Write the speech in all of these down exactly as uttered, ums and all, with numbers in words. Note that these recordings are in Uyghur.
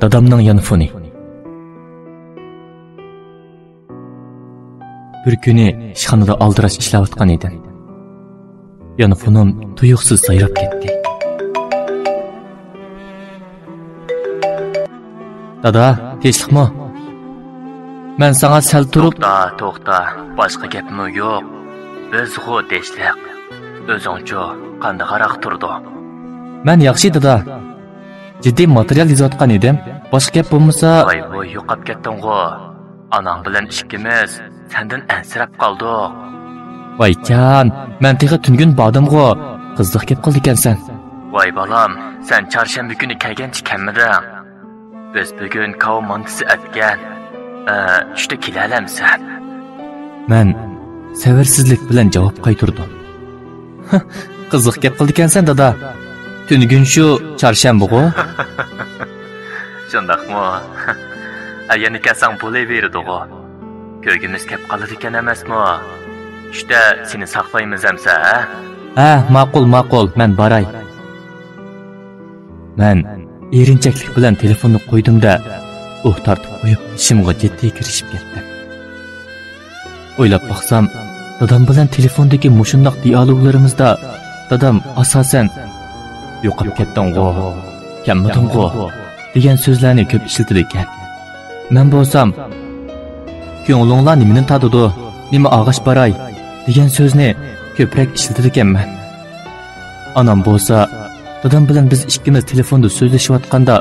دادامنىڭ يانفونى. بىر كۈنى ئىشخانىدا ئالدىراش ئىشلەۋاتقان ئىدىم. يانفونۇم تۇيۇقسىز سايراپ كەتتى. دادا، تىنچلىقمۇ؟ مەن ساڭا سەل تۇرۇپ. توختا، توختا، باشقا گەپمۇ يوق. بىزغۇ تىنچلىق. ئۆزۈڭچۇ، قانداقراق تۇردۇڭ؟ مەن ياخشى، دادا. جىددىي ماتېرىيال يېزىۋاتقان ئىدىم. باشقا گەپ بولمىسا. ۋاي، ۋاي، يوقاپ كەتتىڭغۇ. ئاناڭ بىلەن ئىككىمىز سەندىن ئەنسىرەپ قالدۇق. ۋايجان، مەن تېخى تۈنۈگۈن باردىمغۇ. قىزىق گەپ قىلىدىكەنسەن. ۋاي بالام، سەن چارشەنبە كۈنى كەلگەنچە كەلمىدىڭ. بىز بۈگۈن كاۋا مانتىسى ئەتكەن. ئە، چۈشتە كېلەلەمسەن؟ مەن سەۋرسىزلىك بىلەن جاۋاب قايتۇردۇم. قىزىق گەپ قىلىدىكەنسەن، دادا. تۈنۈگۈن شۇ چارشەنبىغۇ؟ شۇنداقمۇ؟ ئە، يەنە كەلسەڭ بولۇۋېرىدىغۇ. كۆرگۈمىز كەپ قالىدىكەن ئەمەسمۇ؟ چۈشتە سېنى ساقلايمىز ئەمسە، ھە؟ ھە، ماقۇل، ماقۇل، مەن باراي. مەن ئېرىنچەكلىك بىلەن تېلېفوننى قويدۇم-دە، ئۇھ تارتىپ قويۇپ، ئىشىمغا جىددىي كىرىشىپ كەتتىم. ئويلاپ باقسام، دادام بىلەن تېلېفوندىكى مۇشۇنداق دىئالوگلىرىمىزدا دادام ئاساسەن «يوقاپ كەتتىڭغۇ، كەلمىدىڭغۇ» دېگەن سۆزلەرنى كۆپ ئىشلىتىدىكەن. مەن بولسام «كۆڭلۈڭلار نېمىنى تارتىدۇ، نېمە ئاغاش باراي» دېگەن سۆزنى كۆپرەك ئىشلىتىدىكەنمەن. ئانام بولسا، دادام بىلەن بىز ئىككىمىز تېلېفوندا سۆزلىشىۋاتقاندا،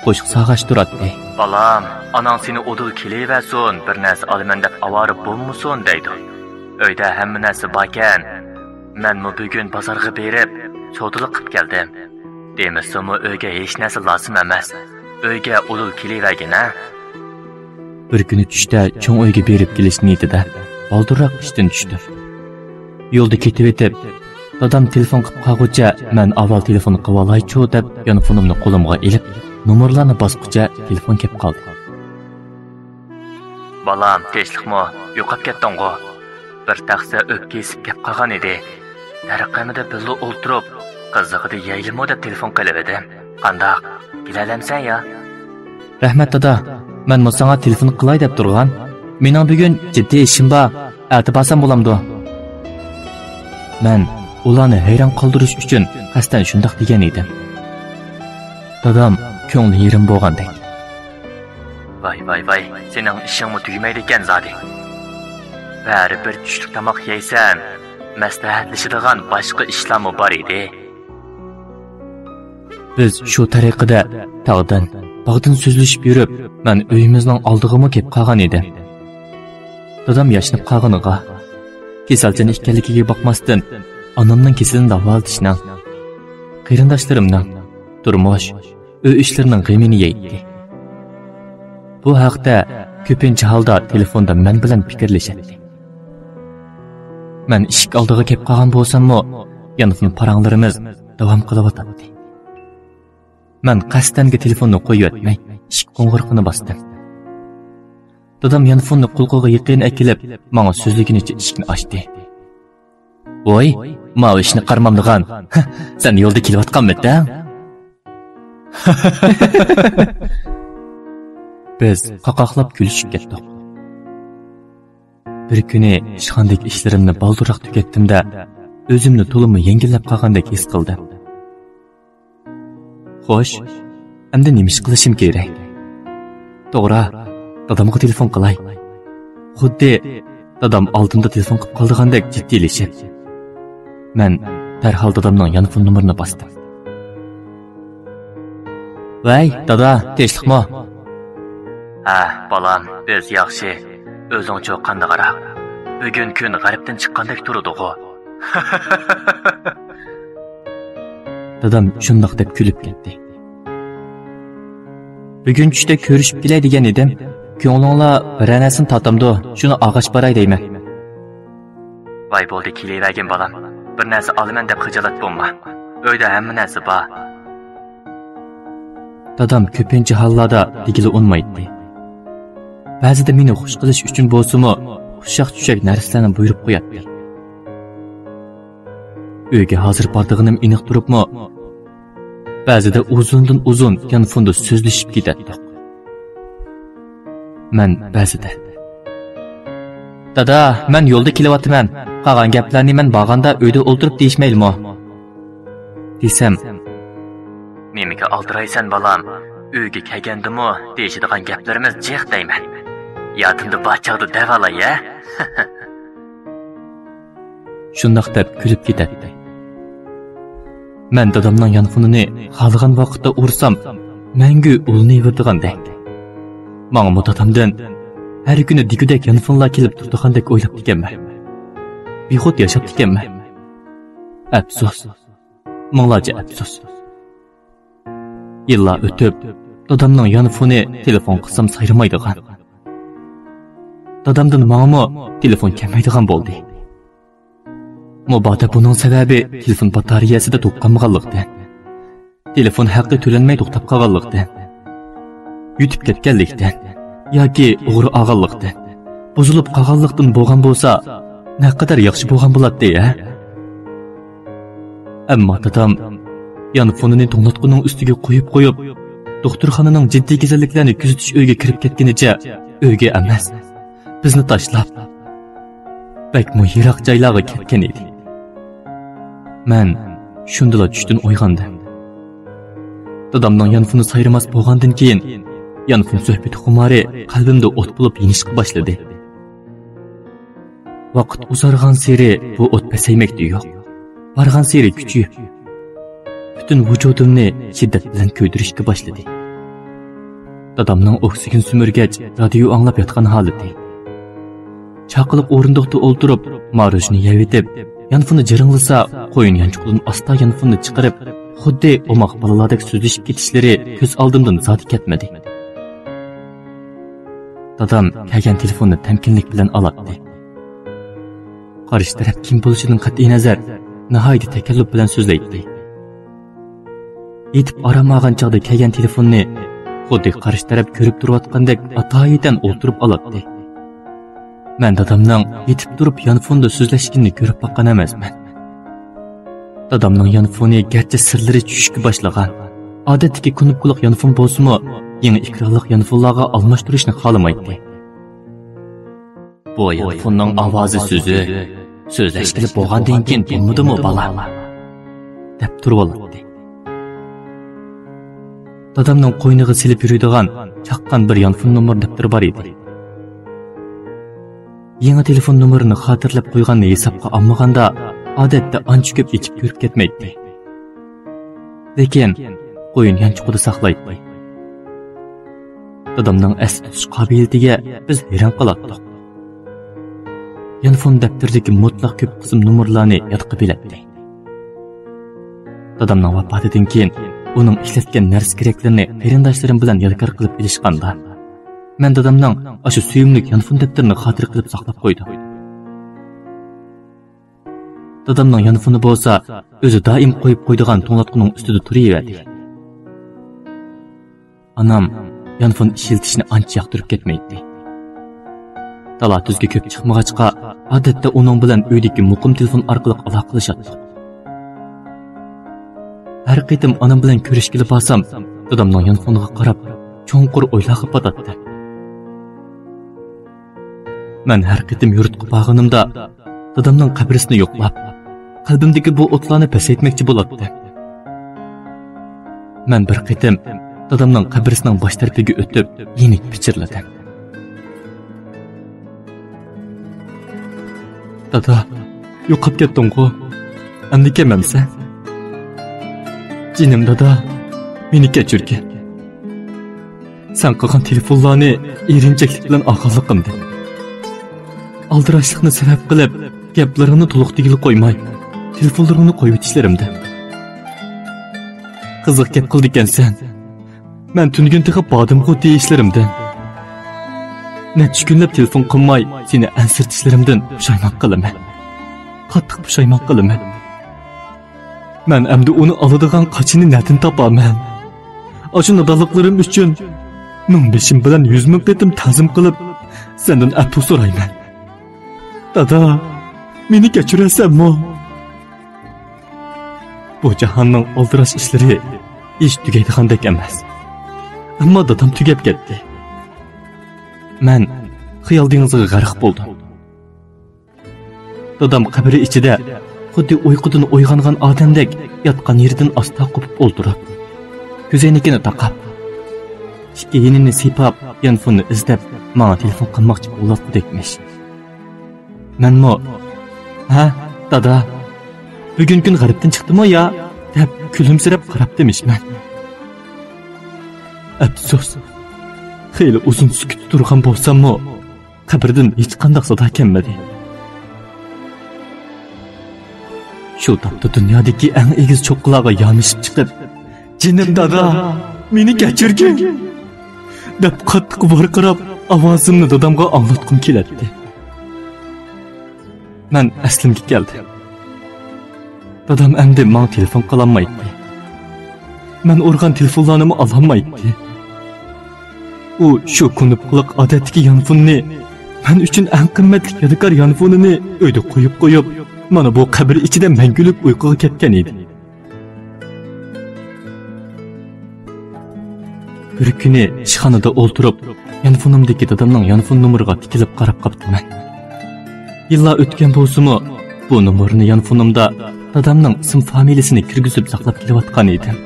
قوشۇق ساغاش تۇراتتى. «بالام، ئاناڭ سېنى ئۇدۇل كېلىۋەرسۇن، بىر نەرسە ئالىمەن دەپ ئاۋارە بولمىسۇن» دەيدۇ. «ئۆيدە ھەممە نەرسە باركەن. مەنمۇ بۈگۈن بازارغا بېرىپ، سودىلىق قىپ كەلدىم. دېمىسىمۇ ئۆيگە ھېچ نەرسە لازىم ئەمەس. ئۆيگە ئۇدۇل كېلىۋەرگىن، ھە؟» بىر كۈنى چۈشتە چوڭ ئۆيگە بېرىپ كېلىش نىيىتىدە بالدۇرراق ئىشتىن چۈشتۈم. يولدا كېتىۋېتىپ، دادام تېلېفون قىپ قالغۇچە، مەن ئاۋۋال تېلېفون قىۋالايچۇ دەپ، يانفونۇمنى قولۇمغا ئېلىپ، نومۇرلارنى باسقۇچە تېلېفون كەپ قالدى. «بالام، تىنچلىقمۇ؟ يوقاپ كەتتىڭغۇ؟ بىر تەخسە ئۆپكە ئېسىپ كەپ قالغان ئىدى. تەرەققىمىدە بىللە ئولتۇرۇپ، قىزىقىدە يەيلىمۇ دەپ تېلېفون قىلىۋىدىم. قانداق، كېلەلەمسەن يا؟» «رەھمەت، دادا. مەنمۇ ساڭا تېلېفون قىلاي دەپ تۇرغان. مېنىڭ بۈگۈن جىددىي ئىشىم بار. ئەتە بارسام بولامدۇ؟» مەن ئۇلارنى ھەيران قالدۇرۇش ئۈچۈن قەستەن شۇنداق دېگەن ئىدىم. دادام كۆڭلى يېرىم بولغاندەك. «ۋاي، ۋاي، ۋاي، سېنىڭ ئىشىڭمۇ تۈگىمەيدىكەن زادى. بەرىبىر چۈشلۈك تاماق يەيسەن، مەسلىھەتلىشىدىغان باشقا ئىشلارمۇ بار ئىدى.» بىز شۇ تەرىقىدە تاغدىن، باغدىن سۆزلىشىپ يۈرۈپ، مەن ئۆيىمىزنىڭ ئالدىغىمۇ كېلىپ قالغان ئىدىم. دادام ياشىنىپ قالغىنىغا، كېسەلچان ئىكەنلىكىگە بارماستىن، ئانامنىڭ كېسىلىنى داۋالىتىشنىڭ، قېرىنداشلىرىمنىڭ، تۇرمۇش، ئۆي ئىشلىرىنىڭ غېمىنى يەيتتى. بۇ ھەقتە كۆپىنچە ھالدا تېلېفوندا مەن بىلەن پىكىرلىشەتتى. مەن ئىشىك ئالدىغا كەپ قالغان بولساممۇ، يانفون پاراڭلىرىمىز داۋام قىلىۋاتاتتى. مەن قەستەنگە تېلېفوننى قويۇۋەتمەي، ئىشىك قوڭغۇرىقىنى باستىم. دادام يانفوننى قۇلىقىغا يېقىن ئەكېلىپ، ماڭا سۆزلىگىنىچە ئىشىكنى ئاچتى. «ۋوي، ماۋۇ ئىشنى قارىمامدىغان، سەن يولدا كېلىۋاتقانمىتىڭ؟» بىز قاقاقلاپ كۈلۈشۈپ كەتتۇق. بىر كۈنى ئىشخانىدىكى ئىشلىرىمنى بالدۇرراق تۈگەتتىم-دە، ئۆزۈمنى تولىمۇ يەڭگىللەپ قالغاندەك ھېس قىلدىم. خوش، ئەمدى نېمە ئىش قىلىشىم كېرەك؟ توغرا، دادامغا تېلېفون قىلاي. خۇددى دادام ئالدىمدا تېلېفون قىلىپ قالىدىغاندەك جىددىيلىشىپ، مەن دەرھال دادامنىڭ يانفون نومۇرىنى باستىم. ۋەي، دادا، تىنچلىقمۇ؟ ھە، بالام، بىز ياخشى. ئۆزۈڭچۇ قانداقراق؟ بۈگۈن كۈن غەربتىن چىققاندەك تۇرىدىغۇ. دادام شۇنداق دەپ كۈلۈپ كەتتى. بۈگۈن چۈشتە كۆرۈشۈپ كېلەي دېگەن ئىدىم. كۆڭلۈڭلار بىرەر نەرسىنى تارتامدۇ؟ شۇنى ئاغاچ باراي دەيمەن. ۋاي بولدى، كېلىۋەرگىن بالام. بىر نەرسە ئالىمەن دەپ خىجالەت بولما. ئۆيدە ھەممە نەرسە بار. دادام كۆپىنچە ھاللاردا دېگىلى ئۇنىمايتتى. بەزىدە مېنى خۇش قىلىش ئۈچۈن بولسىمۇ، ئۇششاق-چۈششەك نەرسىلەرنى بۇيرۇپ قوياتتى. ئۆيگە ھازىر بارىدىغىنىم ئېنىق تۇرۇپمۇ، بەزىدە ئۇزۇندىن ئۇزۇن يانفوندا سۆزلىشىپ كېتەتتۇق. مەن بەزىدە، «دادا، مەن يولدا كېلىۋاتىمەن. قالغان گەپلەرنى مەن بارغاندا ئۆيدە ئولتۇرۇپ دېيىشمەيلىمۇ؟» دېسەم، «نېمىگە ئالدىرايسەن، بالام؟ ئۆيگە كەلگەندىمۇ دېيىشىدىغان گەپلىرىمىز جىق دەيمەن. يادىمدا بار چاغدا دەۋالاي، ھە؟» شۇنداق دەپ كۈلۈپ كېتەتتى. مەن دادامنىڭ يانفونىنى خالىغان ۋاقىتتا ئۇرسام، مەڭگۈ ئۇلىنىۋېرىدىغاندەك. ماڭىمۇ دادامدىن ھەر كۈنى دېگۈدەك يانفونلار كېلىپ تۇرىدىغاندەك ئويلاپتىكەنمەن. بىخۇد ياشاپتىكەنمەن. ئەپسۇس. مىڭلارچە ئەپسۇس. يىللار ئۆتۈپ، دادامنىڭ يانفونى تېلېفون قىلسام سايرىمايدىغان، دادامدىن ماڭىمۇ تېلېفون كەلمەيدىغان بولدى. مۇبادا بۇنىڭ سەۋەبى تېلېفون باتارېيەسىدە توك قالمىغانلىقتىن، تېلېفون ھەققى تۆلەنمەي توختاپ قالغانلىقتىن، يۈتۈپ كەتكەنلىكتىن ياكى ئوغرى ئالغانلىقتىن، بۇزۇلۇپ قالغانلىقتىن بولغان بولسا، نەقەدەر ياخشى بولغان بولاتتى، ھە؟ ئەمما دادام يانفونىنى توڭلاتقۇنىڭ ئۈستىگە قويۇپ قويۇپ، دوختۇرخانىنىڭ جىددىي كېسەللىكلەرنى كۆزىتىش ئۆيىگە كىرىپ كەتكىنىچە ئۆيگە ئەمەس، بىزنى تاشلاپ، بەكمۇ يىراق جايلارغا كەتكەن ئىدى. مەن شۇندىلا چۈشتىن ئويغاندىم. دادامنىڭ يانفونى سايرىماس بولغاندىن كېيىن، يانفون سۆھبىتى خۇمارى قەلبىمدە ئوت بولۇپ يېنىشقا باشلىدى. ۋاقىت ئۇزارغانسېرى بۇ ئوت پەسەيمەكتە يوق، بارغانسېرى كۈچىيىپ، پۈتۈن ۋۇجۇدۇمنى شىددەت بىلەن كۆيدۈرۈشكە باشلىدى. دادامنىڭ ئوكسىگېن سۈمۈرگەچ رادىيو ئاڭلاپ ياتقان ھالىتى. چاقىلىق ئورۇندۇقتا ئولتۇرۇپ، ماروژنى يەۋېتىپ، يانفوننى جىرىڭلىسا، قويۇن يانچۇقىدىن ئاستا يانفوننى چىقىرىپ، خۇددى ئوماق بالىلاردەك سۆزلىشىپ كېتىشلىرى كۆز ئالدىمدىن زادى كەتمىدى. دادام كەلگەن تېلېفوننى تەمكىنلىك بىلەن ئالاتتى. قارشى تەرەپ كىم بولۇشىدىن قەتئىينەزەر، ناھايىتى تەكەللۇپ بىلەن سۆزلەيتتى. يېتىپ ئارام ئالغان چاغدا كەلگەن تېلېفوننى خۇددى قارشى تەرەپ كۆرۈپ تۇرۇۋاتقاندەك ئاتايىتەن ئولتۇرۇپ ئالاتتى. مەن دادامنىڭ يېتىپ تۇرۇپ يانفوندا سۆزلەشكىنىنى كۆرۈپ باققان ئەمەسمەن. دادامنىڭ يانفونى گەرچە سىرلىرى چۈشۈشكە باشلىغان، ئادەتتىكى كۇنۇپكىلىق يانفون بولسىمۇ، يېڭى ئېكرانلىق يانفونلارغا ئالماشتۇرۇشنى خالىمايتتى. «بۇ يانفوننىڭ ئاۋازى سۈزۈك، سۆزلەشكىلى بولغاندىن كېيىن بولمىدىمۇ، بالام؟» دەپ تۇرۇۋالاتتى. دادامنىڭ قوينىغا سېلىپ يۈرىدىغان چاققان بىر يانفون نومۇر دەپتىرى بار ئىدى. يېڭى تېلېفون نومۇرىنى خاتىرىلەپ قويغاننى ھېسابقا ئالمىغاندا، ئادەتتە ئانچە كۆپ ئېچىپ كۆرۈپ كەتمەيتتى. لېكىن قويۇن يانچۇقىدا ساقلايتتى. دادامنىڭ ئەستە تۇتۇش قابىلىيىتىگە بىز ھەيران قالاتتۇق. يانفون دەپتىرىدىكى مۇتلەق كۆپ قىسىم نومۇرلارنى يادقا بىلەتتى. دادامنىڭ ۋاپاتىدىن كېيىن ئۇنىڭ ئىشلەتكەن نەرسە-كېرەكلىرىنى قېرىنداشلىرىم بىلەن يادىكار قىلىپ ئېلىشقاندا، مەن دادامنىڭ ئاشۇ سۆيۈملۈك يانفون دەپتىرىنى خاتىرە قىلىپ ساقلاپ قويدۇم. دادامنىڭ يانفونى بولسا ئۆزى دائىم قويۇپ قويىدىغان توڭلاتقۇنىڭ ئۈستىدە تۇرۇۋەردى. ئانام يانفون ئىشلىتىشنى ئانچە ياقتۇرۇپ كەتمەيتتى. تالا-تۈزگە كۆپ چىقمىغاچقا، ئادەتتە ئۇنىڭ بىلەن ئۆيدىكى مۇقىم تېلېفون ئارقىلىق ئالاقىلىشاتتۇق. ھەر قېتىم ئانام بىلەن كۆرۈشكىلى بارسام، دادامنىڭ يانفونىغا قاراپ، چوڭقۇر ئويلارغا پاتاتتىم. مەن ھەر قېتىم يۇرتقا بارغىنىمدا، دادامنىڭ قەبرىسىنى يوقلاپ، قەلبىمدىكى بۇ ئوتلارنى پەسەيتمەكچى بولاتتىم. مەن بىر قېتىم دادامنىڭ قەبرىسىنىڭ باش تەرىپىگە ئۆتۈپ، يېنىك پىچىرلىدىم. «دادا، يوقاپ كەتتىڭغۇ؟ ئەمدى كەلمەمسەن؟ جېنىم دادا، مېنى كەچۈرگىن. سەن قىلغان تېلېفونلارنى ئېرىنچەكلىك بىلەن ئالغانلىقىمدىن، ئالدىراشلىقنى سەۋەب قىلىپ، گەپلىرىڭنى تولۇق دېگىلى قويماي، تېلېفونلىرىڭنى قويۇۋېتىشلىرىمدىن، قىزىق گەپ قىلىدىكەنسەن، مەن تۈنۈگۈن تېخى باردىمغۇ دېيىشلىرىمدىن، نەچچە كۈنلەپ تېلېفون قىلماي سېنى ئەنسىرىتىشلىرىمدىن پۇشايمان قىلىمەن. قاتتىق پۇشايمان قىلىمەن. مەن ئەمدى ئۇنى ئالىدىغان قاچىنى نەدىن تاپارمەن؟ ئاشۇ نادانلىقلىرىم ئۈچۈن مىڭ بېشىم بىلەن يۈز مىڭ قېتىم تەزىم قىلىپ، سەندىن ئەپۇ سورايمەن. دادا، مېنى كەچۈرەرسەنمۇ؟ بۇ جاھاننىڭ ئالدىراش ئىشلىرى ئىش تۈگەيدىغاندەك ئەمەس. ئەمما دادام تۈگەپ كەتتى. مەن خىيال دېڭىزىغا غەرق بولدۇم. دادام قەبرە ئىچىدە خۇددى ئۇيقۇدىن ئويغانغان ئادەمدەك ياتقان يېرىدىن ئاستا قوپۇپ ئولتۇرۇپ، كۆزەينىكىنى تاقاپ، ئىككى يېنىنى سىيپاپ، يانفوننى ئىزدەپ، ماڭا تېلېفون قىلماقچى بولۇۋاتقۇدەكمىش. مەنمۇ، «ھە، دادا، بۈگۈن كۈن غەربتىن چىقتىمۇ يا؟» دەپ كۈلۈمسىرەپ قاراپتىمىشمەن. ئەپسۇس، خېلى ئۇزۇن سۈكۈتتە تۇرغان بولساممۇ، قەبرىدىن ھېچقانداق سادا كەلمىدى. شۇ تاپتا دۇنيادىكى ئەڭ ئېگىز چوققىلارغا يامىشىپ چىقىپ، «جېنىم دادا، مېنى كەچۈرگىن!» دەپ قاتتىق ۋارقىراپ، ئاۋازىمنى دادامغا ئاڭلاتقۇم كېلەتتى. مەن ئەسلىمگە كەلدىم. دادام ئەمدى ماڭا تېلېفون قىلالمايتتى. مەن ئۇرغان تېلېفونلارنىمۇ ئالالمايتتى. ئۇ شۇ كۇنۇپكىلىق ئادەتتىكى يانفوننى، مەن ئۈچۈن ئەڭ قىممەتلىك يادىكار يانفونىنى ئۆيدە قويۇپ قويۇپ، مانا بۇ قەبرە ئىچىدە مەڭگۈلۈك ئۇيقۇغا كەتكەن ئىدى. بىر كۈنى ئىشخانىدا ئولتۇرۇپ، يانفونۇمدىكى دادامنىڭ يانفون نومۇرىغا تىكىلىپ قاراپ قاپتىمەن. يىللار ئۆتكەن بولسىمۇ، بۇ نومۇرنى يانفونۇمدا دادامنىڭ ئىسىم فامىلىسىنى كىرگۈزۈپ ساقلاپ كېلىۋاتقان ئىدىم.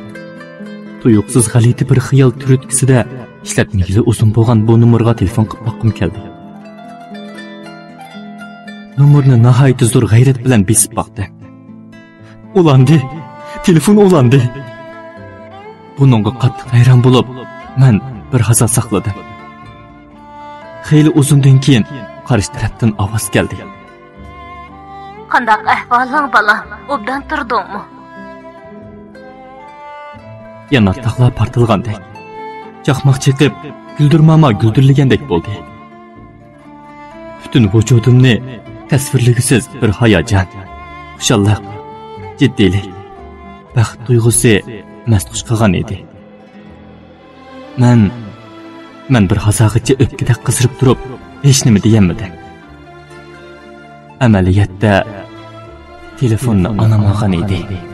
تۇيۇقسىز غەلىتە بىر خىيال تۈرتكىسىدە ئىشلەتمىگىلى ئۇزۇن بولغان بۇ نومۇرغا تېلېفون قىلىپ باققۇم كەلدى. نومۇرنى ناھايىتى زور غەيرەت بىلەن بېسىپ باقتىم. ئۇلاندى. تېلېفون ئۇلاندى. بۇنىڭغا قاتتىق ھەيران بولۇپ، مەن بىر ھازا ساقلىدىم. خېلى ئۇزۇندىن كېيىن قارشى تەرەپتىن ئاۋاز كەلدى. قانداق ئەھۋالىڭ، بالام؟ ئوبدان تۇردۇڭمۇ؟ يانار تاغلار پارتلىغاندەك، چاقماق چېقىپ، گۈلدۈرماما گۈلدۈرلىگەندەك بولدى. پۈتۈن ۋۇجۇدۇمنى تەسۋىرلىگۈسىز بىر ھاياجان، خۇشاللىق، جىددىيلىك، بەخت تۇيغۇسى مەستخۇش قىلغان ئىدى. مەن، مەن بىر ھازاغىچە ئۆپكىدەك قىزىرىپ تۇرۇپ، ھېچنېمە دېيەلمىدىم. ئەمەلىيەتتە، تېلېفوننى ئانام ئالغان ئىدى.